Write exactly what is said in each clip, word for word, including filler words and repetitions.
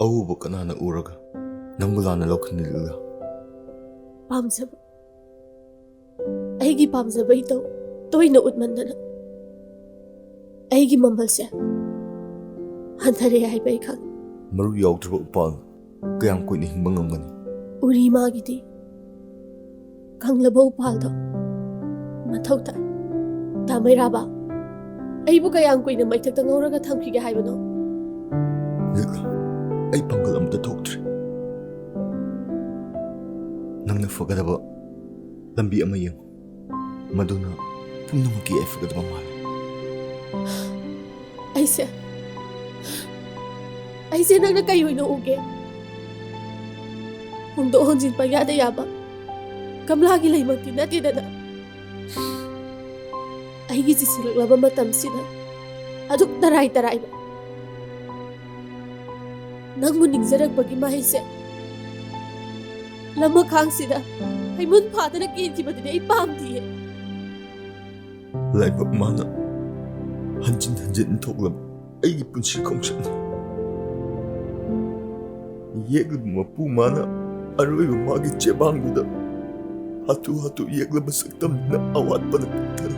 ꯑꯎꯕ ꯀꯅꯥꯅ ꯎꯔꯒ ꯅꯪꯕꯨ ꯂꯥꯟꯅ ꯂꯧꯈꯤꯅꯤ, ꯂꯤꯛꯂꯥ? ꯄꯥꯝꯖꯕ, ꯑꯩꯒꯤ ꯄꯥꯝꯖꯕ ꯏꯇꯧ ꯇꯣꯏꯅ ꯎꯠꯃꯟꯗꯅ ꯑꯩꯒꯤ ꯃꯃꯜꯁꯦ ꯍꯟꯊꯔꯦ ꯍꯥꯏꯕ ꯑꯩ ꯈꯪꯉꯤ꯫ ꯃꯔꯨ ꯌꯥꯎꯗ꯭ꯔꯕ ꯎꯄꯥꯜ ꯀꯌꯥꯝ ꯀꯨꯏꯅ ꯍꯤꯡꯕ ꯉꯝꯒꯅꯤ? ꯎꯔꯤ ꯃꯥꯒꯤꯗꯤ ꯀꯪꯂꯕ ꯎꯄꯥꯜꯗꯣ ꯃꯊꯧ ꯇꯥꯏ꯫ ꯇꯥ ꯃꯩꯔꯥꯕ, ꯑꯩꯕꯨ ꯀꯌꯥꯝ ꯀꯨꯏꯅ ꯃꯩꯊꯛꯇ ꯉꯧꯔꯒ ꯊꯝꯈꯤꯒꯦ ꯍꯥꯏꯕꯅꯣ? ꯂꯤꯛꯂꯥ, ꯑꯩ ꯄꯥꯡꯒꯜ ꯑꯃꯠꯇ ꯊꯣꯛꯇ꯭ꯔꯦ꯫ ꯅꯪꯅ ꯐꯒꯗꯕ ꯂꯝꯕꯤ ꯑꯃ ꯌꯦꯡꯉꯨ, ꯃꯗꯨꯅ ꯄꯨꯝꯅꯃꯛꯀꯤ ꯌꯥꯏꯐꯒꯗꯕ ꯃꯥꯜꯂꯤ꯫ ꯑꯩꯁꯦ, ꯑꯩꯁꯦ ꯅꯪꯅ ꯀꯩ ꯑꯣꯏꯅ ꯎꯒꯦ? ꯍꯣꯡꯗꯣꯛ ꯍꯣꯡꯖꯤꯟ ꯄꯪꯌꯥꯗ ꯌꯥꯕ ꯒꯝꯂꯥꯒꯤ ꯂꯩꯃꯛꯇꯤ ꯅꯠꯇꯦꯗꯅ꯫ ꯑꯩꯒꯤ ꯆꯤꯁꯤꯜꯂꯛꯂꯕ ꯃꯇꯝꯁꯤꯗ ꯑꯗꯨꯛ ꯇꯔꯥꯏ ꯇꯔꯥꯏꯕ ꯅꯪꯕꯨ ꯅꯤꯡꯖꯔꯛꯄꯒꯤ ꯃꯍꯩꯁꯦ ꯂꯃꯈꯥꯡꯁꯤꯗ ꯍꯩꯃꯨꯟ ꯐꯥꯗꯅ ꯀꯦꯟꯈꯤꯕꯗꯨꯗꯤ ꯑꯩ ꯄꯥꯝꯗꯤꯌꯦ꯫ ꯂꯥꯏꯕꯛ ꯃꯥꯅ ꯍꯟꯖꯤꯟ ꯍꯟꯖꯤꯟ ꯊꯣꯛꯂꯕ ꯑꯩꯒꯤ ꯄꯨꯟꯁꯤ ꯈꯣꯡꯆꯠꯅꯤ꯫ ꯌꯦꯛꯂꯤꯕ ꯃꯄꯨ ꯃꯥꯅ ꯑꯔꯣꯏꯕ ꯃꯥꯒꯤ ꯆꯦꯕꯥꯡꯗꯨꯗ ꯍꯥꯊꯨ ꯍꯥꯊꯨ ꯌꯦꯛꯂꯕ ꯁꯛꯇꯝꯗꯨꯅ ꯑꯋꯥꯠꯄꯅ ꯄꯤꯛꯊꯔꯦ꯫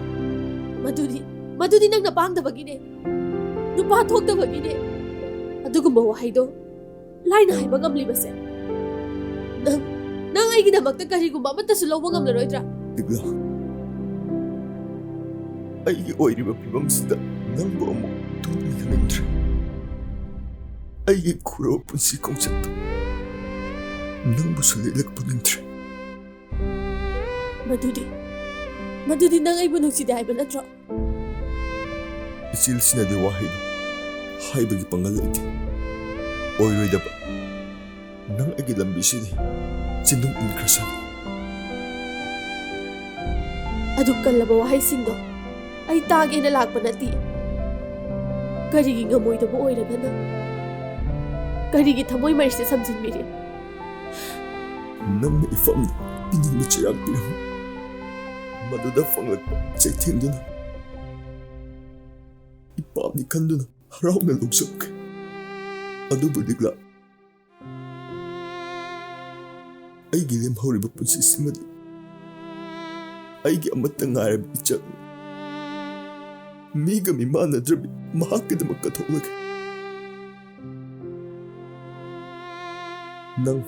ꯃꯗꯨꯗꯤ, ꯃꯗꯨꯗꯤ ꯅꯪꯅ ꯄꯥꯡꯗꯕꯒꯤꯅꯦ, ꯅꯨꯄꯥ ꯊꯣꯛꯇꯕꯒꯤꯅꯦ꯫ ꯑꯗꯨꯒꯨꯝꯕ ꯋꯥꯍꯩꯗꯣ ꯂꯥꯏꯅ ꯍꯥꯏꯕ ꯉꯝꯂꯤꯕꯁꯦ꯫ ꯅꯪ, ꯅꯪ ꯑꯩꯒꯤꯗꯃꯛꯇ ꯀꯔꯤꯒꯨꯝꯕ ꯑꯃꯠꯇꯁꯨ ꯂꯧꯕ ꯉꯝꯂꯔꯣꯏꯗ꯭ꯔꯥ? ꯂꯤꯛꯂꯥ, ꯑꯩꯒꯤ ꯑꯣꯏꯔꯤꯕ ꯐꯤꯕꯝꯁꯤꯗ ꯅꯪꯕꯨ ꯑꯃꯨꯛ ꯇꯨꯡ ꯏꯟꯍꯟꯅꯤꯡꯗ꯭ꯔꯦ꯫ ꯑꯩꯒꯤ ꯈꯨꯔꯧ ꯄꯨꯟꯁꯤ ꯈꯣꯡꯆꯠꯇ ꯅꯪꯕꯨꯁꯨ ꯂꯤꯠꯂꯛꯄ ꯅꯤꯡꯗ꯭ꯔꯦ꯫ ꯃꯗꯨꯗꯤ, ꯃꯗꯨꯗꯤ ꯅꯪ ꯑꯩꯕꯨ ꯅꯨꯡꯁꯤꯗꯦ ꯍꯥꯏꯕ ꯅꯠꯇ꯭ꯔꯣ? ꯏꯆꯦꯜꯁꯤꯅꯗꯤ ꯋꯥꯍꯩꯗꯨ ꯍꯥꯏꯕꯒꯤ ꯄꯥꯡꯒꯜ ꯂꯩꯇꯦ꯫ ꯑꯣꯏꯔꯣꯏꯗꯕ ꯅꯪ ꯑꯩꯒꯤ ꯂꯝꯕꯤꯁꯤꯗꯤ ꯆꯤꯡꯗꯨꯝ ꯏꯟꯈ꯭ꯔꯁꯅꯨ꯫ ꯑꯗꯨꯛ ꯀꯜꯂꯕ ꯋꯥꯍꯩꯁꯤꯡꯗꯣ ꯑꯩ ꯇꯥꯒꯦꯅ ꯂꯥꯛꯄ ꯅꯠꯇꯦ꯫ ꯀꯔꯤꯒꯤ ꯉꯝꯃꯣꯏꯗꯕ ꯑꯣꯏꯔꯒꯅ ꯀꯔꯤꯒꯤ ꯊꯃꯣꯏ ꯃꯔꯤꯁꯦ ꯁꯝꯖꯤꯟꯕꯤꯔꯤ? ꯅꯪꯅ ꯏꯐꯝꯗ ꯄꯤꯅꯤꯡꯕ ꯆꯩꯔꯥꯛ ꯄꯤꯔꯝꯃꯤ꯫ ꯃꯗꯨꯗ ꯐꯪꯂꯛꯄ ꯆꯩꯊꯦꯡꯗꯨꯅ ꯏꯄꯥꯝꯅꯤ ꯈꯟꯗꯨꯅ ꯍꯔꯥꯎꯅ ꯂꯧꯖꯕꯒꯦ꯫ ꯑꯗꯨꯕꯨ ꯂꯤꯛꯂꯥ, ꯑꯩꯒꯤ ꯂꯦꯝꯍꯧꯔꯤꯕ ꯄꯨꯟꯁꯤꯁꯤꯃꯗꯤ ꯑꯩꯒꯤ ꯑꯃꯠꯇ ꯉꯥꯏꯔꯕ ꯏꯆꯜ, ꯃꯤꯒ ꯃꯤꯃꯥꯟꯅꯗ꯭ꯔꯕꯤ ꯃꯍꯥꯛꯀꯤꯗꯃꯛ ꯀꯠꯊꯣꯛꯂꯒꯦ꯫ ꯅꯪ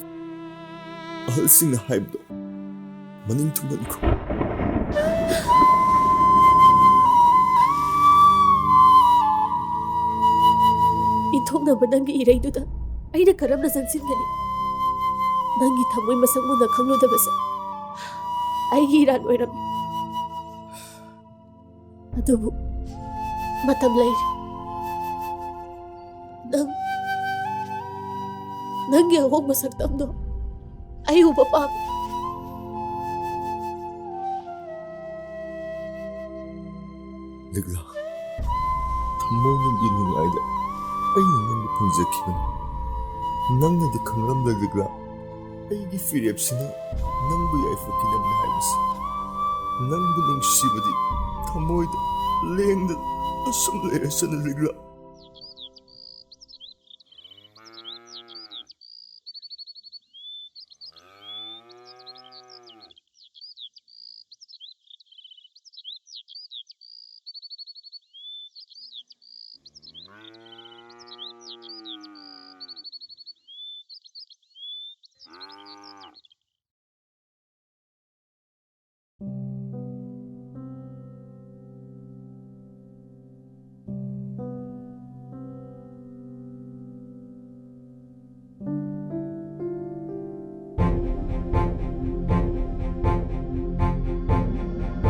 ꯑꯍꯜꯁꯤꯡꯅ ꯍꯥꯏꯕꯗꯣ ꯃꯅꯤꯡ ꯊꯨꯡꯍꯟꯈ꯭ꯔꯣ꯫ ꯏꯟꯊꯣꯛꯅꯕ ꯅꯪꯒꯤ ꯏꯔꯩꯗꯨꯗ ꯑꯩꯅ ꯀꯔꯝꯅ ꯆꯪꯁꯤꯟꯒꯅꯤ? ꯅꯪꯒꯤ ꯊꯃꯣꯏ ꯃꯁꯛ ꯃꯨꯟꯅ ꯈꯪꯂꯨꯗꯕꯁꯦ ꯑꯩꯒꯤ ꯏꯔꯥꯟ ꯑꯣꯏꯔꯝꯃꯤ꯫ ꯑꯗꯨꯕꯨ ꯃꯇꯝ ꯂꯩꯔꯤ꯫ ꯅꯪ, ꯅꯪꯒꯤ ꯑꯍꯣꯡꯕ ꯁꯛꯇꯝꯗꯣ ꯑꯩ ꯎꯕ ꯄꯥꯝꯃꯤ꯫ ꯂꯤꯛꯂꯥ, ꯊꯃꯣꯏꯅꯨꯡꯒꯤ ꯅꯨꯡꯉꯥꯏꯗ ꯑꯩꯅ ꯅꯪꯕꯨ ꯐꯪꯖꯈꯤꯕꯅꯤ꯫ ꯅꯪꯅꯗꯤ ꯈꯪꯂꯝꯂꯣꯏ ꯂꯤꯛꯂꯥ, ꯑꯩꯒꯤ ꯐꯤꯔꯦꯞꯁꯤꯅ ꯅꯪꯕꯨ ꯌꯥꯏꯐ ꯄꯤꯅꯕꯅꯤ ꯍꯥꯏꯕꯁꯤ꯫ ꯅꯪꯕꯨ ꯅꯨꯡꯁꯤꯕꯗꯤ ꯊꯃꯣꯏꯗ ꯂꯦꯡꯗꯅ ꯑꯁꯨꯝ ꯂꯩꯔꯁꯅꯨ ꯂꯤꯛꯂꯥ꯫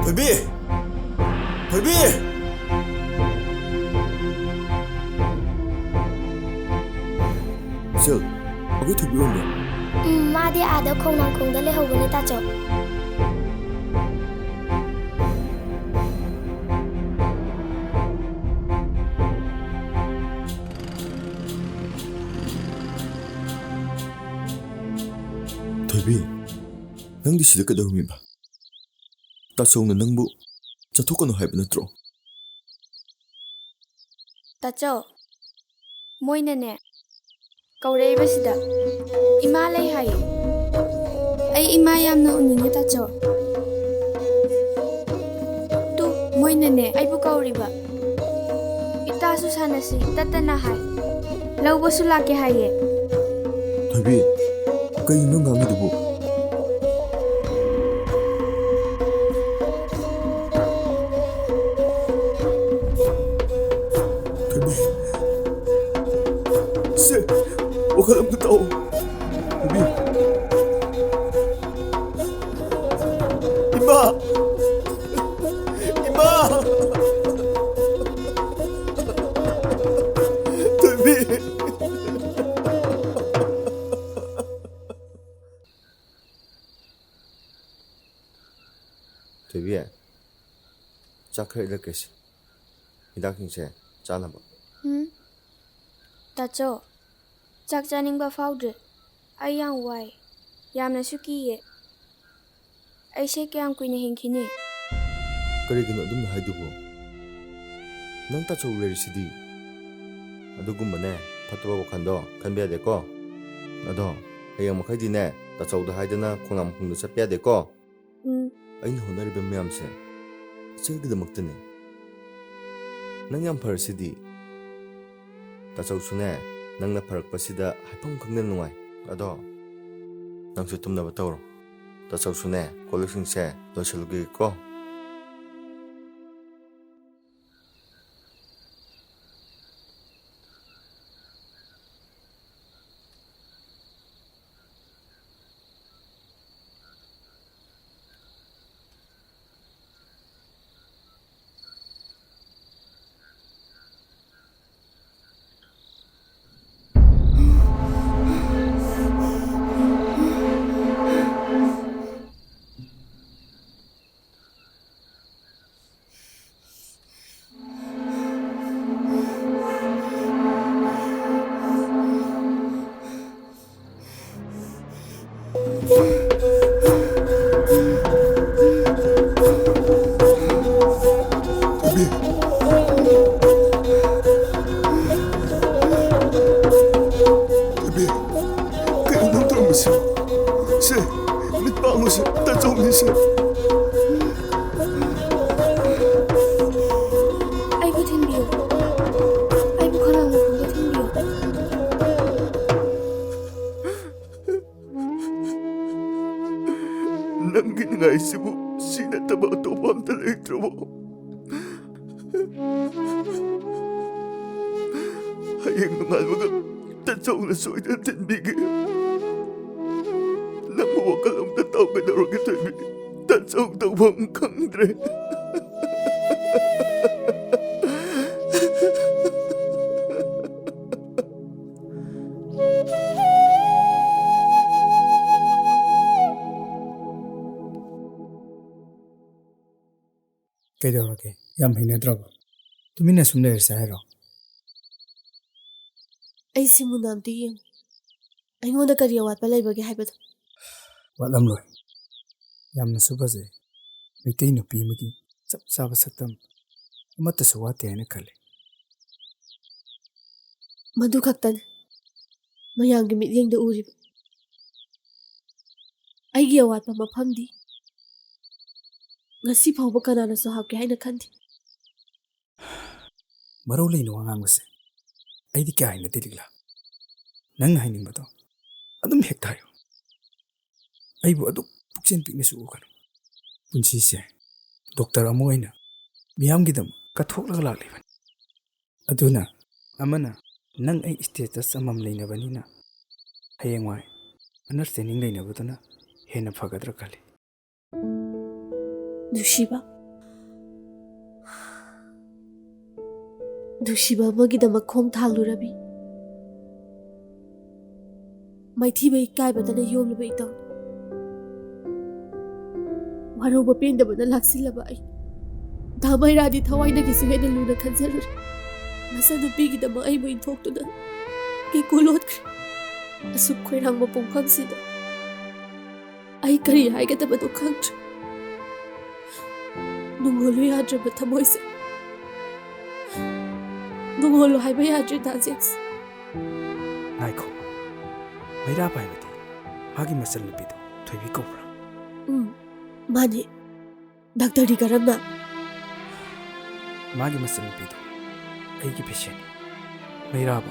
ꯊꯣꯏꯕꯤ! ꯊꯣꯏꯕꯤ! ꯏꯆꯜ, ꯑꯩꯈꯣꯏ ꯊꯣꯏꯕꯤ ꯎꯔꯝꯕ꯭ꯔꯣ? ꯎꯝ, ꯃꯥꯗꯤ ꯑꯥꯗ ꯈꯣꯡꯅꯥꯡꯈꯣꯡꯗ ꯂꯩꯍꯧꯕꯅꯦ, ꯇꯥꯆꯧ꯫ ꯊꯣꯏꯕꯤ, ꯅꯪꯗꯤ ꯁꯤꯗ ꯀꯩꯗꯧꯔꯝꯃꯤꯕ? ꯇꯥꯆꯧꯅ ꯅꯪꯕꯨ ꯆꯠꯊꯣꯛꯀꯅꯨ ꯍꯥꯏꯕ ꯅꯠꯇ꯭ꯔꯣ? ꯇꯥꯆꯧ, ꯃꯣꯏꯅꯅꯦ ꯀꯧꯔꯛꯏꯕꯁꯤꯗ ꯏꯃꯥ ꯂꯩ ꯍꯥꯏꯌꯨ꯫ ꯑꯩ ꯏꯃꯥ ꯌꯥꯝꯅ ꯎꯅꯤꯡꯉꯦ, ꯇꯥꯆꯧ꯫ ꯇꯨ, ꯃꯣꯏꯅꯅꯦ ꯑꯩꯕꯨ ꯀꯧꯔꯤꯕ꯫ ꯏꯇꯥꯁꯨ ꯁꯥꯟꯅꯁꯤ ꯇꯠꯇꯅ ꯍꯥꯏ꯫ ꯂꯧꯕꯁꯨ ꯂꯥꯛꯀꯦ ꯍꯥꯏꯌꯦ꯫ ꯊꯣꯏꯕꯤ, ꯀꯩꯅꯣ ꯅꯪ ꯉꯥꯡꯉꯤꯗꯨꯕꯨ? ꯊꯣꯏꯕꯤ, ꯁꯦ, ꯋꯥꯈꯜ ꯑꯝꯇ ꯇꯥꯎ꯫ ꯊꯣꯏꯕꯤ꯫ ꯏꯃꯥ! ꯏꯃꯥ! ꯊꯣꯏꯕꯤ꯫ ꯊꯣꯏꯕꯤ, ꯆꯥꯛ ꯈꯔ ꯏꯜꯂꯛꯀꯦꯁꯦ꯫ ꯍꯤꯗꯥꯛꯁꯤꯡꯁꯦ ꯆꯥꯅꯕ꯫ ꯎꯝ꯫ ꯇꯥꯆꯧ, ꯆꯥꯛ ꯆꯥꯅꯤꯡꯕ ꯐꯥꯎꯗ꯭ꯔꯦ꯫ ꯑꯩ ꯌꯥꯝ ꯋꯥꯏ꯫ ꯌꯥꯝꯅꯁꯨ ꯀꯤꯌꯦ꯫ ꯑꯩꯁꯦ ꯀꯌꯥꯝ ꯀꯨꯏꯅ ꯍꯤꯡꯈꯤꯅꯤ? ꯀꯔꯤꯒꯤꯅꯣ ꯑꯗꯨꯝꯅ ꯍꯥꯏꯗꯨꯕꯨ? ꯅꯪ ꯇꯥꯆꯧ ꯂꯩꯔꯤꯁꯤꯗꯤ꯫ ꯑꯗꯨꯒꯨꯝꯕꯅꯦ, ꯐꯠꯇꯕ ꯋꯥꯈꯜꯗꯣ ꯈꯟꯕ ꯌꯥꯗꯦꯀꯣ꯫ ꯑꯗꯣ, ꯍꯌꯦꯡ ꯃꯈꯩꯗꯤꯅꯦ, ꯇꯥꯆꯧꯗ ꯍꯥꯏꯗꯅ ꯈꯣꯡꯅꯥꯡ ꯃꯈꯣꯡꯗ ꯆꯠꯄ ꯌꯥꯗꯦꯀꯣ꯫ ꯎꯝ꯫ ꯑꯩꯅ ꯍꯣꯠꯅꯔꯤꯕ ꯃꯌꯥꯝꯁꯦ ꯏꯆꯦꯒꯤꯗꯃꯛꯇꯅꯦ꯫ ꯅꯪ ꯌꯥꯝ ꯐꯔꯁꯤꯗꯤ꯫ ꯇꯥꯆꯧꯁꯨꯅꯦ, ꯅꯪꯅ ꯐꯔꯛꯄꯁꯤꯗ ꯍꯥꯏꯐꯝ ꯈꯪꯗꯅ ꯅꯨꯡꯉꯥꯏ꯫ ꯑꯗꯣ, ꯅꯪꯁꯨ ꯇꯨꯝꯅꯕ ꯇꯧꯔꯣ꯫ ꯇꯥꯆꯧꯁꯨꯅꯦ, ꯀꯣꯜ ꯂꯤꯛꯁꯤꯡꯁꯦ ꯂꯣꯏꯁꯤꯜꯂꯨꯒꯦꯀꯣ꯫ ꯏꯕꯦꯝ, ꯀꯩꯅꯣ ꯅꯪ ꯇꯧꯔꯝꯃꯤꯁꯤ? ꯁꯦ, ꯄꯥꯝꯃꯨꯁꯦ, ꯇꯥꯆꯧꯅꯤꯁꯦ꯫ ꯑꯩꯕꯨ ꯊꯤꯟꯕꯤꯌꯨ꯫ ꯑꯩꯕꯨ ꯈꯅꯥꯎ ꯃꯈꯣꯡꯗ ꯊꯤꯟꯕꯤꯌꯨ꯫ ꯅꯪꯒꯤ ꯅꯤꯡꯉꯥꯏꯁꯤꯕꯨ ꯁꯤ ꯅꯠꯇꯕ ꯑꯇꯣꯞꯄ ꯑꯝꯇ ꯂꯩꯇ꯭ꯔꯕꯣ? ꯍꯌꯦꯡ ꯅꯣꯡꯉꯥꯟꯕꯒ ꯇꯥꯆꯧꯅ ꯁꯣꯏꯗꯅ ꯊꯤꯟꯕꯤꯒꯦ꯫ ꯅꯪꯕꯨ ꯋꯥꯈꯜ ꯑꯝꯇ ꯇꯧꯒꯗꯧꯔꯒꯦ ꯊꯣꯏꯕꯤ꯫ ꯇꯥꯆꯧ ꯇꯧꯐꯝ ꯈꯪꯗ꯭ꯔꯦ꯫ ꯀꯩꯗꯧꯔꯒꯦ? ꯌꯥꯝ ꯍꯩꯅꯗ꯭ꯔꯕꯣ? ꯇꯨꯃꯤꯟꯅ ꯁꯨꯝ ꯂꯩꯔꯁꯦ ꯍꯥꯏꯔꯣ? ꯑꯩ ꯁꯤꯃꯨꯟꯅ ꯑꯝꯇ ꯌꯦꯡꯉꯨ꯫ ꯑꯩꯉꯣꯟꯗ ꯀꯔꯤ ꯑꯋꯥꯠꯄ ꯂꯩꯕꯒꯦ ꯍꯥꯏꯕꯗꯣ꯫ ꯋꯥꯠꯂꯝꯂꯣꯏ꯫ ꯌꯥꯝꯅꯁꯨ ꯐꯖꯩ꯫ ꯃꯩꯇꯩ ꯅꯨꯄꯤ ꯑꯃꯒꯤ ꯆꯞ ꯆꯥꯕ ꯁꯛꯇꯝ ꯑꯃꯠꯇꯁꯨ ꯋꯥꯠꯇꯦ ꯍꯥꯏꯅ ꯈꯜꯂꯤ꯫ ꯃꯗꯨ ꯈꯛꯇꯅꯤ ꯃꯌꯥꯝꯒꯤ ꯃꯤꯠꯌꯦꯡꯗ ꯎꯔꯤꯕ꯫ ꯑꯩꯒꯤ ꯑꯋꯥꯠꯄ ꯃꯐꯝꯗꯤ ꯉꯁꯤ ꯐꯥꯎꯕ ꯀꯅꯥꯅꯁꯨ ꯍꯥꯞꯀꯦ ꯍꯥꯏꯅ ꯈꯟꯗꯦ꯫ ꯃꯔꯧ ꯂꯩꯅ ꯋꯥ ꯉꯥꯡꯕꯁꯦ ꯑꯩꯗꯤ ꯀꯌꯥ ꯍꯩꯅꯗꯦ, ꯂꯤꯛꯂꯥ꯫ ꯅꯪꯅ ꯍꯥꯏꯅꯤꯡꯕꯗꯣ ꯑꯗꯨꯝ ꯍꯦꯛꯇ ꯍꯥꯏꯌꯨ꯫ ꯑꯩꯕꯨ ꯑꯗꯨꯛ ꯄꯨꯛꯆꯦꯜ ꯄꯤꯛꯅꯁꯨ ꯎꯒꯅꯨ꯫ ꯄꯨꯟꯁꯤꯁꯦ ꯗꯣꯛꯇꯔ ꯑꯃ ꯑꯣꯏꯅ ꯃꯤꯌꯥꯝꯒꯤꯗꯃꯛ ꯀꯠꯊꯣꯛꯂꯒ ꯂꯥꯛꯂꯤꯕꯅꯤ꯫ ꯑꯗꯨꯅ ꯑꯃꯅ ꯅꯪ ꯑꯩ status ꯑꯃꯃꯝ ꯂꯩꯅꯕꯅꯤꯅ ꯍꯌꯦꯡꯋꯥꯏ understanding ꯂꯩꯅꯕꯗꯨꯅ ꯍꯦꯟꯅ ꯐꯒꯗ꯭ꯔꯥ ꯈꯜꯂꯤ꯫ ꯅꯨꯡꯁꯤꯕ, ꯅꯨꯡꯁꯤꯕ ꯑꯃꯒꯤꯗꯃꯛ ꯈꯣꯡ ꯊꯥꯡꯂꯨꯔꯕꯤ꯫ ꯃꯥꯏꯊꯤꯕ ꯏꯀꯥꯏꯕꯗꯅ ꯌꯣꯝꯂꯤꯕ ꯏꯇꯧ꯫ ꯋꯥꯔꯧꯕ ꯄꯦꯟꯗꯕꯅ ꯂꯥꯛꯁꯤꯜꯂꯕ ꯑꯩ꯫ ꯙꯥꯃꯩꯔꯥꯗꯤ ꯊꯋꯥꯏꯗꯒꯤꯁꯨ ꯍꯦꯟꯅ ꯂꯨꯅ ꯈꯟꯖꯔꯨꯔꯦ꯫ ꯃꯆꯟꯅꯨꯄꯤꯒꯤꯗꯃꯛ ꯑꯩꯕꯨ ꯏꯟꯊꯣꯛꯇꯨꯅ ꯀꯩꯀꯨ ꯂꯣꯠꯈ꯭ꯔꯦ꯫ ꯑꯁꯨꯛ ꯈꯣꯏꯔꯥꯡꯕ ꯄꯨꯡꯐꯝꯁꯤꯗ ꯑꯩ ꯀꯔꯤ ꯍꯥꯏꯒꯗꯕꯅꯣ ꯈꯪꯗ꯭ꯔꯦ꯫ ꯅꯨꯡꯉꯣꯜꯂꯨ ꯌꯥꯗ꯭ꯔꯕ ꯊꯃꯣꯏꯁꯦ꯫ ꯅꯨꯡꯉꯣꯜꯂꯨ ꯍꯥꯏꯕ ꯌꯥꯗ꯭ꯔꯦ, ꯗꯥ ꯖꯦꯝꯁ꯫ ꯉꯥꯏꯈꯣ꯫ ꯃꯩꯔꯥ ꯄꯥꯏꯕꯗꯤ ꯃꯥꯒꯤ ꯃꯆꯜ ꯅꯨꯄꯤꯗꯣ ꯊꯣꯏꯕꯤ ꯀꯧꯕ꯭ꯔꯥ? ꯎꯝ, ꯃꯥꯅꯦ꯫ ꯗꯥꯛꯇꯔꯗꯤ ꯀꯔꯝꯅ? ꯃꯥꯒꯤ ꯃꯆꯟꯅꯨꯄꯤꯗꯣ ꯑꯩꯒꯤ ꯄꯦꯁꯦꯟꯅꯤ꯫ ꯃꯩꯔꯥꯕ,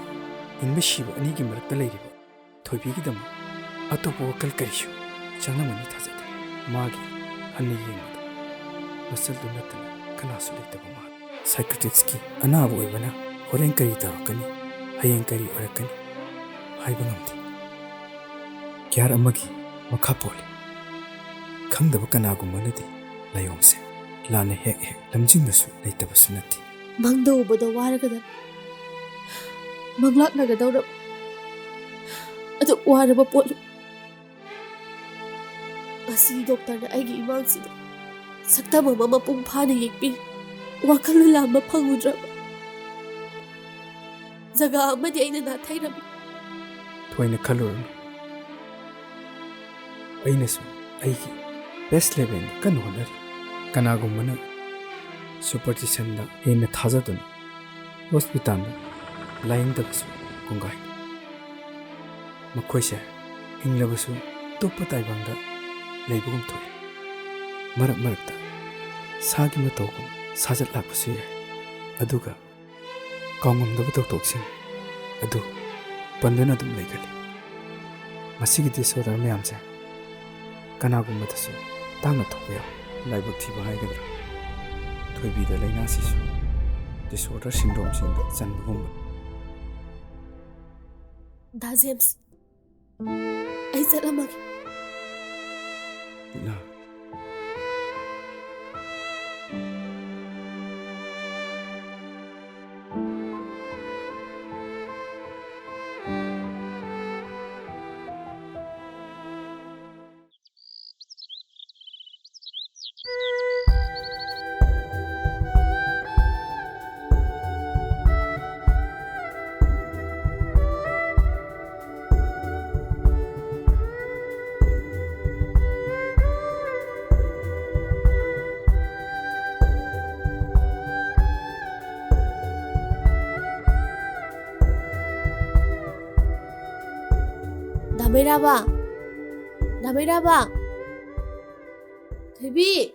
ꯍꯤꯡꯕ ꯁꯤꯕ ꯑꯅꯤꯒꯤ ꯃꯔꯛꯇ ꯂꯩꯔꯤꯕ ꯊꯣꯏꯕꯤꯒꯤꯗꯃꯛ ꯑꯇꯣꯞꯄ ꯋꯥꯈꯜ ꯀꯔꯤꯁꯨ ꯆꯪꯂꯝꯒꯅꯤ ꯊꯥꯖꯗꯦ꯫ ꯃꯥꯒꯤ ꯍꯟꯅ ꯌꯦꯡꯕꯗ ꯃꯆꯜꯗꯨ ꯅꯠꯇꯅ ꯀꯅꯥꯁꯨ ꯂꯩꯇꯕ ꯃꯥꯜꯂꯤ꯫ ꯁꯥꯏꯀ꯭ꯔꯤꯇꯤꯛꯁꯀꯤ ꯑꯅꯥꯕ ꯑꯣꯏꯕꯅ ꯍꯣꯔꯦꯟ ꯀꯔꯤ ꯇꯧꯔꯛꯀꯅꯤ, ꯍꯌꯦꯡ ꯀꯔꯤ ꯑꯣꯏꯔꯛꯀꯅꯤ ꯍꯥꯏꯕ ꯉꯝꯗꯦ꯫ ꯀꯤꯌꯥꯔ ꯑꯃꯒꯤ ꯃꯈꯥ ꯄꯣꯜꯂꯤ꯫ ꯈꯪꯗꯕ ꯀꯅꯥꯒꯨꯝꯕꯅꯗꯤ ꯂꯥꯏꯑꯣꯡꯁꯦ ꯂꯥꯟꯅ ꯍꯦꯛ ꯍꯦꯛ ꯂꯝꯖꯤꯡꯕꯁꯨ ꯂꯩꯇꯕꯁꯨ ꯅꯠꯇꯦ꯫ ꯃꯪꯗ ꯎꯕꯗ ꯋꯥꯔꯒꯗꯕ, ꯃꯪꯂꯥꯛꯅꯒꯗꯧꯔꯕ, ꯑꯗꯨ ꯋꯥꯔꯕ ꯄꯣꯠꯂꯨ꯫ ꯉꯁꯤ ꯗꯣꯛꯇꯔꯅ ꯑꯩꯒꯤ ꯏꯃꯥꯡꯁꯤꯗ ꯁꯛꯇꯝ ꯑꯃ ꯃꯄꯨꯡ ꯐꯥꯅ ꯌꯦꯛꯄꯤꯔꯦ꯫ ꯋꯥꯈꯜ ꯂꯨꯂꯥꯝꯕ ꯐꯪꯉꯨꯗ꯭ꯔꯕ ꯖꯒꯥ ꯑꯃꯗꯤ ꯑꯩꯅ ꯅꯥꯊꯩꯔꯝꯃꯤ꯫ ꯊꯣꯏꯅ ꯈꯜꯂꯨꯔꯅꯨ꯫ ꯑꯩꯅꯁꯨ ꯑꯩꯒꯤ ꯕꯦꯁ ꯂꯦꯚꯦꯜꯗ ꯀꯟꯅ ꯍꯣꯠꯅꯔꯤ꯫ ꯀꯅꯥꯒꯨꯝꯕꯅ ꯁꯨꯄꯔꯁꯇꯤꯁꯟꯗ ꯍꯦꯟꯅ ꯊꯥꯖꯗꯨꯅ ꯍꯣꯁꯄꯤꯇꯥꯜꯗ ꯂꯥꯌꯦꯡꯗꯕꯁꯨ ꯀꯣꯡꯒꯥꯏ꯫ ꯃꯈꯣꯏꯁꯦ ꯍꯤꯡꯂꯕꯁꯨ ꯑꯇꯣꯞꯄ ꯇꯥꯏꯕꯪꯗ ꯂꯩꯕꯒꯨꯝ ꯊꯣꯛꯏ꯫ ꯃꯔꯛ ꯃꯔꯛꯇ ꯁꯥꯒꯤ ꯃꯇꯧꯒꯨꯝ ꯁꯥꯖꯠ ꯂꯥꯛꯄꯁꯨ ꯌꯥꯏ꯫ ꯑꯗꯨꯒ ꯀꯥꯎꯉꯝꯗꯕ ꯊꯧꯗꯣꯛꯁꯤꯡ ꯑꯗꯨ ꯄꯟꯗꯨꯅ ꯑꯗꯨꯝ ꯂꯩꯒꯜꯂꯤ꯫ ꯃꯁꯤꯒꯤ ꯗꯤꯁꯑꯣꯔꯗꯔ ꯃꯌꯥꯝꯁꯦ ꯀꯅꯥꯒꯨꯝꯕꯗꯁꯨ ꯇꯥꯡꯅ ꯊꯣꯛꯄ ꯌꯥꯎꯏ꯫ ꯂꯥꯏꯕꯛ ꯊꯤꯕ ꯍꯥꯏꯒꯗ꯭ꯔꯥ, ꯊꯣꯏꯕꯤꯗ ꯂꯥꯏꯅꯥꯁꯤꯁꯨ ꯗꯤꯁꯑꯣꯔꯗꯔ ꯁꯤꯟꯗ꯭ꯔꯣꯝꯁꯤꯡꯗ ꯆꯟꯕꯒꯨꯝꯕ꯫ ꯗꯥ ꯖꯦꯝꯁ, ꯑꯩ ꯆꯠꯂꯝꯃꯒꯦ꯫ ꯂꯤꯂꯥ꯫ ꯗꯥ ꯃꯩꯔꯥꯕ! ꯗꯥ ꯃꯩꯔꯥꯕ! ꯊꯣꯏꯕꯤ!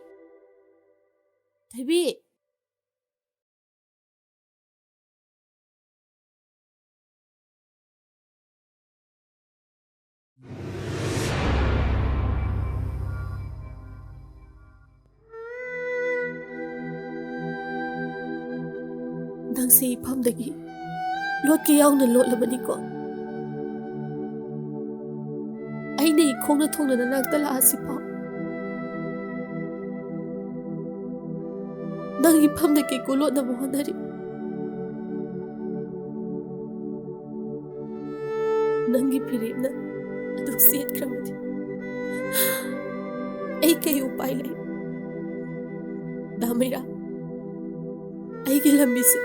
ꯊꯣꯏꯕꯤ! ꯅꯪꯁꯦ ꯏꯐꯝꯗꯒꯤ ꯂꯣꯠꯀꯦ ꯌꯥꯎꯅ ꯂꯣꯠꯂꯕꯅꯤꯀꯣ꯫ ꯑꯩꯅ ꯏꯈꯣꯡꯅ ꯊꯣꯡꯅ ꯅꯅꯥꯛꯇ ꯂꯥꯛꯑꯁꯤꯐꯥꯎ, ꯅꯪ ꯏꯐꯝꯗ ꯀꯩꯀꯨ ꯂꯣꯠꯅꯕ ꯍꯣꯠꯅꯔꯤ꯫ ꯅꯪꯒꯤ ꯐꯤꯔꯦꯞꯅ ꯑꯗꯨꯝ ꯆꯦꯟꯈ꯭ꯔꯕꯗꯤ ꯑꯩ ꯀꯩ ꯎꯄꯥꯏ ꯂꯩ? ꯗꯥ ꯃꯩꯔꯥ, ꯑꯩꯒꯤ ꯂꯝꯕꯤꯁꯦ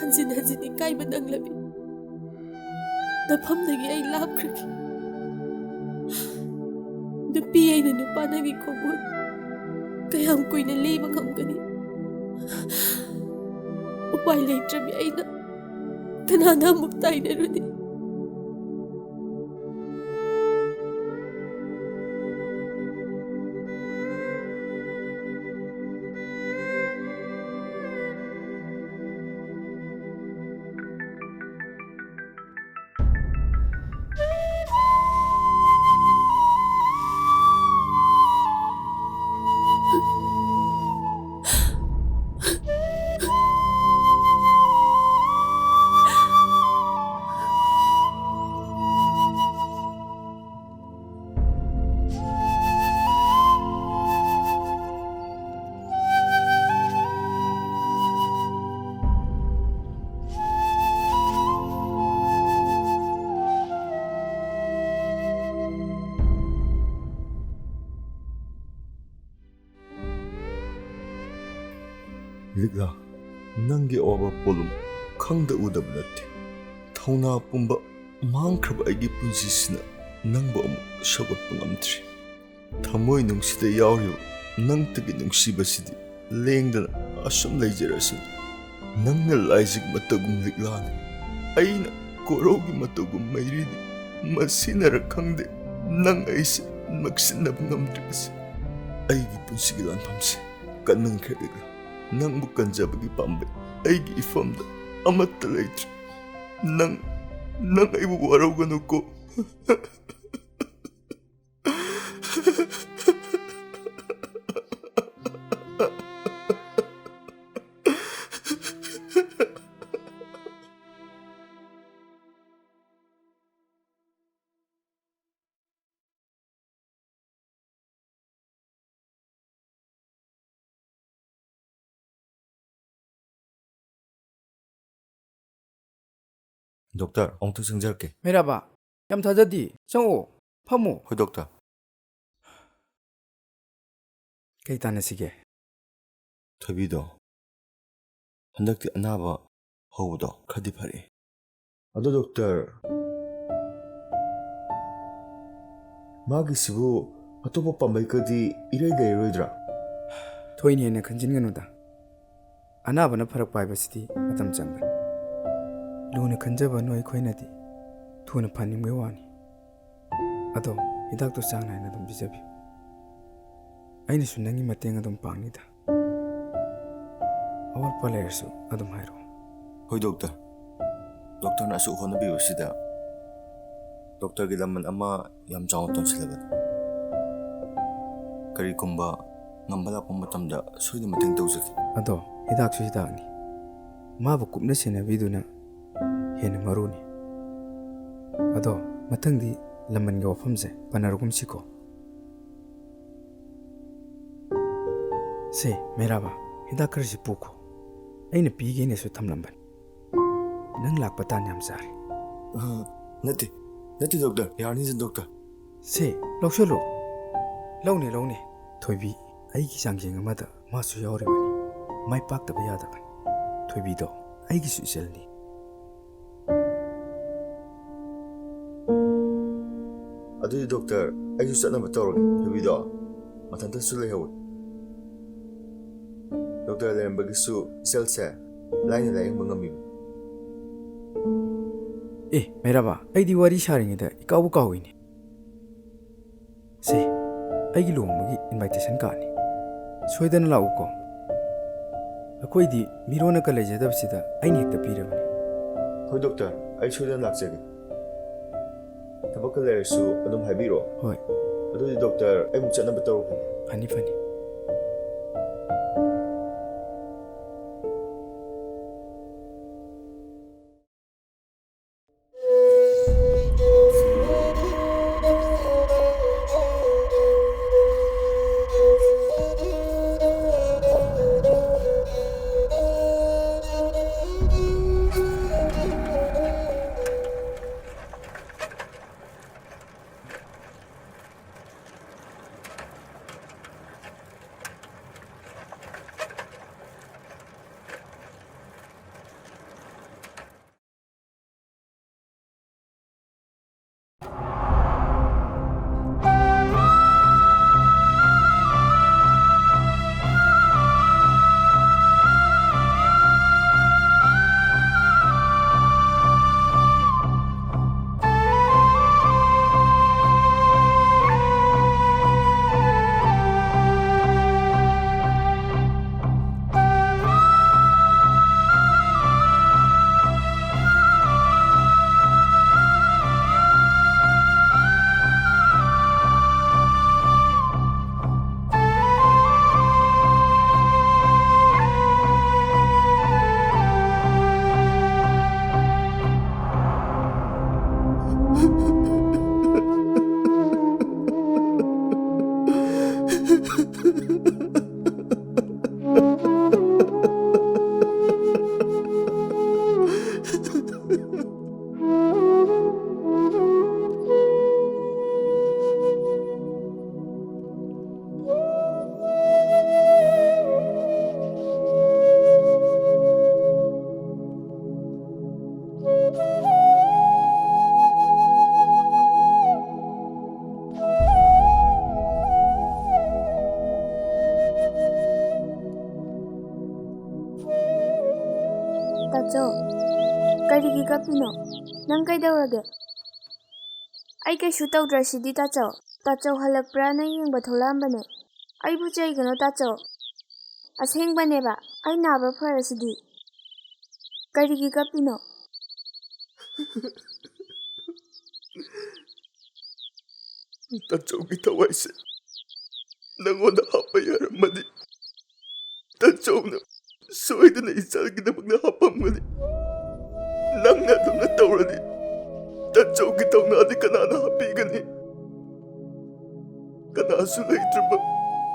ꯍꯟꯖꯤꯟ ꯍꯟꯖꯤꯟ ꯏꯀꯥꯏꯕ ꯅꯪꯂꯕꯤ ꯅꯐꯝꯗꯒꯤ ꯑꯩ ꯂꯥꯞꯈ꯭ꯔꯒꯦ꯫ ꯅꯨꯄꯤ ꯑꯩꯅ ꯅꯨꯄꯥ ꯅꯪꯒꯤ ꯈꯣꯡꯒꯨꯜ ꯀꯌꯥꯝ ꯀꯨꯏꯅ ꯂꯦꯞꯄ ꯉꯝꯒꯅꯤ? ꯎꯄꯥꯏ ꯂꯩꯇ꯭ꯔꯕꯤ ꯑꯩꯅ ꯀꯅꯥꯗ ꯑꯃꯨꯛ ꯇꯥꯏꯅꯔꯨꯅꯤ? ꯂꯤꯛꯂꯥ, ꯅꯪꯒꯤ ꯑꯋꯥꯕ ꯄꯣꯠꯂꯨꯝ ꯈꯪꯗ ꯎꯗꯕ ꯅꯠꯇꯦ꯫ ꯊꯧꯅꯥ ꯄꯨꯝꯕ ꯃꯥꯡꯈ꯭ꯔꯕ ꯑꯩꯒꯤ ꯄꯨꯟꯁꯤꯁꯤꯅ ꯅꯪꯕꯨ ꯑꯃꯨꯛ ꯁꯧꯒꯠꯄ ꯉꯝꯗ꯭ꯔꯤ꯫ ꯊꯃꯣꯏ ꯅꯨꯡꯁꯤꯗ ꯌꯥꯎꯔꯤꯕ ꯅꯪꯇꯒꯤ ꯅꯨꯡꯁꯤꯕꯁꯤꯗꯤ ꯂꯦꯡꯗꯅ ꯑꯁꯨꯝ ꯂꯩꯖꯔꯁꯅꯨ꯫ ꯅꯪꯅ ꯂꯥꯏꯖꯤꯛ ꯃꯇꯧꯒꯨꯝ ꯂꯤꯛꯂꯥꯅꯤ, ꯑꯩꯅ ꯀꯣꯔꯧꯒꯤ ꯃꯇꯧꯒꯨꯝ ꯃꯩꯔꯤꯅꯤ꯫ ꯃꯁꯤꯅꯔ ꯈꯪꯗꯦ, ꯅꯪ ꯑꯩꯁꯦ ꯅꯛꯁꯤꯟꯅꯕ ꯉꯝꯗ꯭ꯔꯤꯕꯁꯦ꯫ ꯑꯩꯒꯤ ꯄꯨꯟꯁꯤꯒꯤ ꯂꯥꯟꯐꯝꯁꯦ ꯀꯟꯃꯟꯈ꯭ꯔꯦ ꯕꯦꯒꯥ꯫ ꯅꯪꯕꯨ ꯀꯟꯖꯕꯒꯤ ꯄꯥꯝꯕꯩ ꯑꯩꯒꯤ ꯏꯐꯝꯗ ꯑꯃꯠꯇ ꯂꯩꯇ꯭ꯔꯦ꯫ ꯅꯪ, ꯅꯪ ꯑꯩꯕꯨ ꯋꯥꯔꯧꯒꯅꯨꯀꯣ꯫ ꯗꯣꯛꯇꯔ, ꯑꯃꯨꯛꯇ ꯆꯪꯖꯔꯛꯀꯦ꯫ ꯃꯩꯔꯥꯕ, ꯌꯥꯝ ꯊꯥꯖꯗꯦ꯫ ꯆꯪꯉꯛꯑꯣ, ꯐꯝꯃꯣ꯫ ꯍꯣꯏ, ꯗꯣꯛꯇꯔ꯫ ꯀꯩ ꯇꯥꯟꯅꯁꯤꯒꯦ? ꯊꯣꯏꯕꯤꯗꯣ ꯍꯟꯗꯛꯇꯤ ꯑꯅꯥꯕ ꯍꯧꯕꯗꯣ ꯈꯔꯗꯤ ꯐꯔꯦ꯫ ꯑꯗꯣ ꯗꯣꯛꯇꯔ, ꯃꯥꯒꯤꯁꯤꯕꯨ ꯑꯇꯣꯞꯄ ꯄꯥꯝꯕꯩꯒꯗꯤ ꯏꯔꯩ ꯂꯩꯔꯔꯣꯏꯗ꯭ꯔꯥ? ꯊꯣꯏꯅ ꯍꯦꯟꯅ ꯈꯟꯖꯤꯟꯒꯅꯨꯗ꯫ ꯑꯅꯥꯕꯅ ꯐꯔꯛꯄ ꯍꯥꯏꯕꯁꯤꯗꯤ ꯃꯇꯝ ꯆꯪꯕꯅꯤ꯫ ꯂꯨꯅ ꯈꯟꯖꯕ ꯅꯣꯏ ꯑꯩꯈꯣꯏꯅꯗꯤ ꯊꯨꯅ ꯐꯅꯤꯡꯕꯒꯤ ꯋꯥꯅꯤ꯫ ꯑꯗꯣ ꯍꯤꯗꯥꯛꯇꯣ ꯆꯥꯡ ꯅꯥꯏꯅ ꯑꯗꯨꯝ ꯄꯤꯖꯕꯤꯌꯨ꯫ ꯑꯩꯅꯁꯨ ꯅꯪꯒꯤ ꯃꯇꯦꯡ ꯑꯗꯨꯝ ꯄꯥꯡꯅꯤꯗ꯫ ꯑꯋꯥꯠꯄ ꯂꯩꯔꯁꯨ ꯑꯗꯨꯝ ꯍꯥꯏꯔꯛꯑꯣ꯫ ꯍꯣꯏ ꯗꯣꯛꯇꯔ꯫ ꯗꯣꯛꯇꯔꯅ ꯑꯁꯨꯛ ꯍꯣꯠꯅꯕꯤꯕꯁꯤꯗ ꯗꯣꯛꯇꯔꯒꯤ ꯂꯃꯟ ꯑꯃ ꯌꯥꯝ ꯆꯥꯎꯅ ꯇꯣꯟꯁꯤꯜꯂꯕꯅꯤ꯫ ꯀꯔꯤꯒꯨꯝꯕ ꯉꯝꯕ ꯂꯥꯛꯄ ꯃꯇꯝꯗ ꯁꯣꯏꯗꯅ ꯃꯇꯦꯡ ꯇꯧꯖꯒꯦ꯫ ꯑꯗꯣ ꯍꯤꯗꯥꯛꯁꯨ ꯍꯤꯗꯥꯛꯅꯤ꯫ ꯃꯥꯕꯨ ꯀꯨꯞꯅ ꯁꯦꯟꯅꯕꯤꯗꯨꯅ ꯍꯦꯟꯅ ꯃꯔꯨꯅꯤ꯫ ꯑꯗꯣ ꯃꯊꯪꯗꯤ ꯂꯃꯟꯒꯤ ꯋꯥꯐꯝꯁꯦ ꯄꯟꯅꯔꯒꯨꯝꯁꯤꯀꯣ꯫ ꯁꯦ, ꯃꯩꯔꯥꯕ, ꯍꯤꯗꯥꯛ ꯈꯔꯁꯤ ꯄꯨꯈꯣ꯫ ꯑꯩꯅ ꯄꯤꯒꯦꯅꯁꯨ ꯊꯝꯂꯝꯕꯅꯤ꯫ ꯅꯪ ꯂꯥꯛꯄ ꯇꯥꯟ ꯌꯥꯝ ꯆꯥꯔꯦ꯫ ꯑ, ꯅꯠꯇꯦ, ꯅꯠꯇꯦ ꯗꯣꯛꯇꯔ, ꯌꯥꯔꯅꯤ ꯗꯣꯛꯇꯔ꯫ ꯁꯦ, ꯂꯧꯁꯜꯂꯨ꯫ ꯂꯧꯅꯦ, ꯂꯧꯅꯦ꯫ ꯊꯣꯏꯕꯤ, ꯑꯩꯒꯤ ꯆꯥꯡꯖꯦꯡ ꯑꯃꯗ ꯃꯥꯁꯨ ꯌꯥꯎꯔꯤꯕꯅꯤ꯫ ꯃꯥꯏ ꯄꯥꯛꯇꯕ ꯌꯥꯗꯕꯅꯤ꯫ ꯊꯣꯏꯕꯤꯗꯣ ꯑꯩꯒꯤꯁꯨ ꯏꯆꯜꯅꯤ꯫ ꯑꯗꯨꯗꯤ ꯗꯣꯛꯇꯔ, ꯑꯩꯁꯨ ꯆꯠꯅꯕ ꯇꯧꯔꯒꯦ꯫ ꯊꯣꯏꯕꯤꯗꯣ ꯃꯊꯟꯇꯁꯨ ꯂꯩꯍꯧꯋꯤ꯫ ꯗꯣꯛꯇꯔ ꯂꯩꯔꯝꯕꯒꯤꯁꯨ ꯏꯆꯜꯁꯦ ꯂꯥꯏꯅ ꯂꯥꯏꯌꯦꯡꯕ ꯉꯝꯃꯤꯕꯅꯤ꯫ ꯑꯦ, ꯃꯩꯔꯥꯕ, ꯑꯩꯗꯤ ꯋꯥꯔꯤ ꯁꯥꯔꯤꯉꯩꯗ ꯏꯀꯥꯎꯕꯨ ꯀꯥꯎꯏꯅꯦ꯫ ꯁꯦ, ꯑꯩꯒꯤ ꯂꯨꯍꯣꯡꯕꯒꯤ invitation cardꯅꯤ꯫ ꯁꯣꯏꯗꯅ ꯂꯥꯛꯎꯀꯣ꯫ ꯑꯩꯈꯣꯏꯗꯤ ꯃꯤꯔꯣꯟꯅꯒ ꯂꯩꯖꯗꯕꯁꯤꯗ ꯑꯩꯅ ꯍꯦꯛꯇ ꯄꯤꯔꯕꯅꯤ꯫ ꯍꯣꯏ ꯗꯣꯛꯇꯔ, ꯑꯩ ꯁꯣꯏꯗꯅ ꯂꯥꯛꯆꯒꯦ꯫ ꯊꯕꯛꯀ ꯂꯩꯔꯁꯨ ꯑꯗꯨꯝ ꯍꯥꯏꯕꯤꯔꯛꯑꯣ꯫ ꯍꯣꯏ꯫ ꯑꯗꯨꯗꯤ ꯗꯣꯛꯇꯔ, ꯑꯩ ꯑꯃꯨꯛ ꯆꯠꯅꯕ ꯇꯧꯔꯨꯈꯤꯒꯦ꯫ ꯐꯅꯤ, ꯐꯅꯤ꯫ ꯇꯥꯆꯧ, ꯀꯔꯤꯒꯤ ꯀꯞꯄꯤꯅꯣ? ꯅꯪ ꯀꯩꯗꯧꯔꯒꯦ? ꯑꯩ ꯀꯩꯁꯨ ꯇꯧꯗ꯭ꯔꯁꯤꯗꯤ, ꯇꯥꯆꯧ꯫ ꯇꯥꯆꯧ ꯍꯜꯂꯛꯄ꯭ꯔꯥꯅ ꯌꯦꯡꯕ ꯊꯣꯛꯂꯛꯑꯝꯕꯅꯦ꯫ ꯑꯩꯕꯨ ꯆꯩꯒꯅꯣ ꯇꯥꯆꯧ꯫ ꯑꯁꯦꯡꯕꯅꯦꯕ, ꯑꯩ ꯅꯥꯕ ꯐꯔꯁꯤꯗꯤ꯫ ꯀꯔꯤꯒꯤ ꯀꯞꯄꯤꯅꯣ? ꯇꯥꯆꯧꯒꯤ ꯊꯋꯥꯏꯁꯦ ꯅꯪꯉꯣꯟꯗ ꯍꯥꯞꯄ ꯌꯥꯔꯝꯃꯗꯤ, ꯇꯥꯆꯧꯅ ꯁꯣꯏꯗꯅ ꯏꯆꯥꯒꯤꯗꯃꯛꯇ ꯍꯥꯞꯄꯝꯒꯅꯤ꯫ ꯅꯪꯅ ꯑꯗꯨꯝꯅ ꯇꯧꯔꯗꯤ, ꯇꯥꯆꯧꯒꯤ ꯊꯧꯅꯥꯗꯤ ꯀꯅꯥꯅ ꯍꯥꯞꯄꯤꯒꯅꯤ? ꯀꯅꯥꯁꯨ ꯂꯩꯇ꯭ꯔꯕ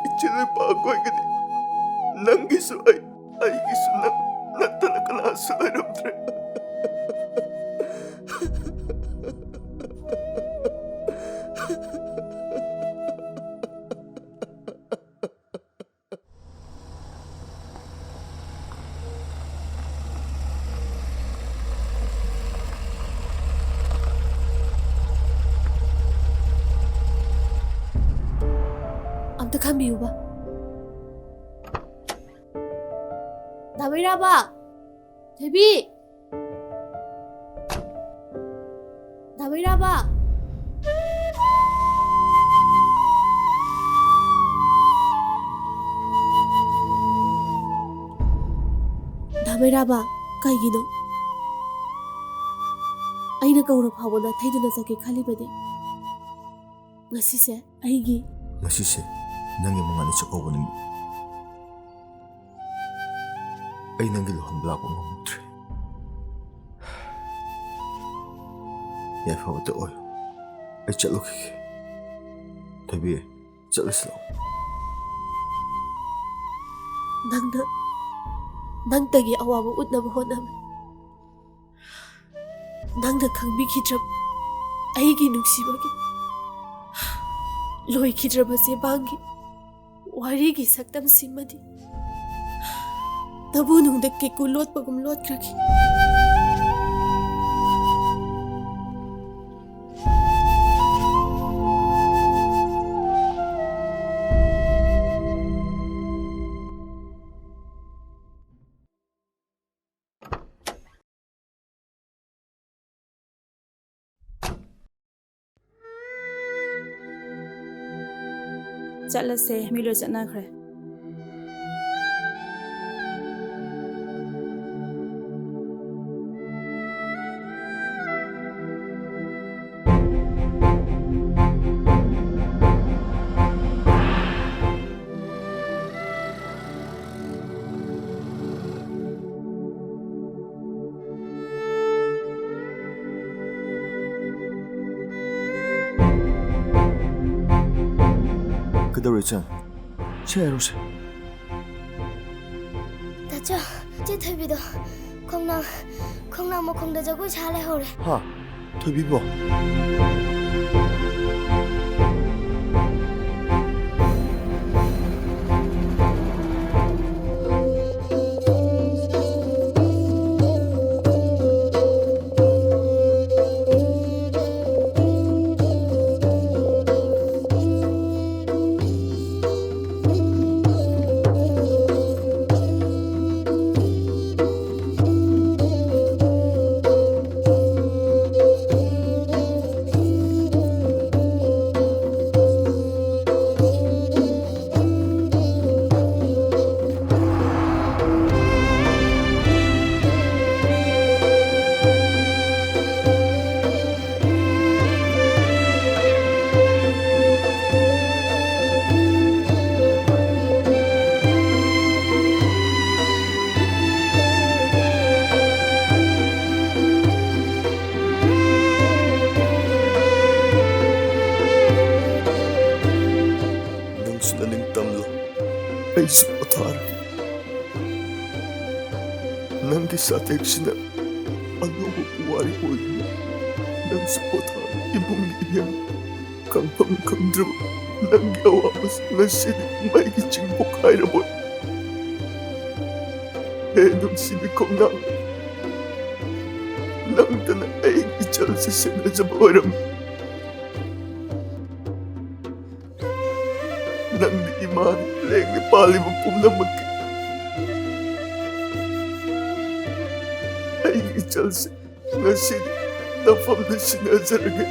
ꯏꯆꯦꯜ ꯏꯄꯥ ꯑꯩꯈꯣꯏꯒꯤꯗꯤ ꯅꯪꯒꯤꯁꯨ ꯑꯩ, ꯑꯩꯒꯤꯁꯨ ꯅꯪ ꯅꯠꯇꯅ ꯀꯅꯥꯁꯨ ꯂꯩꯔꯝꯗ꯭ꯔꯦ꯫ ꯑꯝꯇ ꯈꯟꯕꯤꯌꯨꯕ꯫ ꯗꯥ ꯃꯩꯔꯥꯕ! ꯊꯣꯏꯕꯤ! ꯗꯥ ꯃꯩꯔꯥꯕ! ꯗꯥ ꯃꯩꯔꯥꯕ, ꯀꯩꯒꯤꯅꯣ? ꯑꯩꯅ ꯀꯧꯔ ꯐꯥꯎꯕ ꯅꯥꯊꯩꯗꯨꯅ ꯆꯠꯀꯦ ꯈꯜꯂꯤꯕꯅꯦ꯫ ꯉꯁꯤꯁꯦ ꯑꯩꯒꯤ ꯉꯁꯤꯁꯦ ꯅꯪꯒꯤ ꯃꯉꯥꯅꯤ ꯆꯥꯛꯀꯧꯕ ꯅꯨꯃꯤꯠ꯫ ꯑꯩ ꯅꯪꯒꯤ ꯂꯨꯍꯣꯡꯕ ꯂꯥꯛꯄ ꯉꯝꯍꯧꯗ꯭ꯔꯦ꯫ ꯌꯥꯏꯐꯕꯇ ꯑꯣꯏꯌꯨ꯫ ꯑꯩ ꯆꯠꯂꯨꯈꯤꯒꯦ꯫ ꯊꯣꯏꯕꯤ, ꯆꯠꯂꯁꯤ ꯂꯥꯛꯑꯣ꯫ ꯅꯪꯅ ꯅꯪꯇꯒꯤ ꯑꯋꯥꯕ ꯎꯠꯅꯕ ꯍꯣꯠꯅꯕ꯫ ꯅꯪꯅ ꯈꯪꯕꯤꯈꯤꯗ꯭ꯔꯕ ꯑꯩꯒꯤ ꯅꯨꯡꯁꯤꯕꯒꯤ, ꯂꯣꯏꯈꯤꯗ꯭ꯔꯕ ꯆꯦꯕꯥꯡꯒꯤ ꯋꯥꯔꯤꯒꯤ ꯁꯛꯇꯝꯁꯤꯃꯗꯤ ꯇꯕꯨ ꯅꯨꯡꯗ ꯀꯦꯀꯨ ꯂꯣꯠꯄꯒꯨꯝ ꯂꯣꯠꯈ꯭ꯔꯒꯦ꯫ ꯆꯠꯂꯁꯦ, ꯃꯤ ꯂꯣꯏ ꯆꯠꯅꯈ꯭ꯔꯦ꯫ ꯀꯩꯗꯧꯔꯦ, ꯏꯆꯟ? ꯁꯦ ꯍꯥꯏꯔꯣꯁꯦ꯫ ꯇꯥꯆꯧ, ꯆꯦ ꯊꯣꯏꯕꯤꯗꯣ ꯈꯣꯡꯅꯥꯡ, ꯈꯣꯡꯅꯥꯡ ꯃꯈꯣꯡꯗ ꯖꯒꯣꯏ ꯁꯥ ꯂꯩꯍꯧꯔꯦ꯫ ꯍꯥ? ꯊꯣꯏꯕꯤꯕꯣ? ꯅꯪꯁꯨ ꯅꯅꯤꯡ ꯇꯝꯂꯣ, ꯑꯩꯁꯨ ꯄꯣꯊꯥꯔꯦ꯫ ꯅꯪꯒꯤ ꯁꯥꯊꯦꯛꯁꯤꯅ ꯑꯅꯧꯕ ꯄꯨꯋꯥꯔꯤ ꯑꯣꯏꯒꯅꯤ꯫ ꯅꯪꯁꯨ ꯄꯣꯊꯥꯔꯣ, ꯏꯃꯨꯡꯒꯤ ꯏꯅꯦꯝ꯫ ꯈꯪꯐꯝ ꯈꯪꯗ꯭ꯔꯕ ꯅꯪꯒꯤ ꯑꯋꯥꯕꯁꯤ ꯉꯁꯤꯗꯤ ꯃꯩꯒꯤ ꯆꯤꯡ ꯄꯣꯈꯥꯏꯔꯕꯣꯏ꯫ ꯍꯦ ꯅꯨꯡꯁꯤꯕꯤ ꯈꯣꯡꯅꯥꯡ, ꯅꯪꯇꯅ ꯑꯩꯒꯤ ꯏꯆꯜꯁꯦ ꯁꯦꯟꯅꯖꯕ ꯑꯣꯏꯔꯝꯃꯤ꯫ ꯅꯪꯗꯤ ꯏꯃꯥꯅꯤ, ꯂꯦꯡꯅ ꯄꯥꯜꯂꯤꯕ ꯄꯨꯝꯅꯃꯛꯀꯤ꯫ ꯑꯩꯒꯤ ꯏꯆꯜꯁꯦ ꯉꯁꯤꯗꯤ ꯅꯐꯝꯗ ꯁꯤꯟꯅꯖꯔꯒꯦ꯫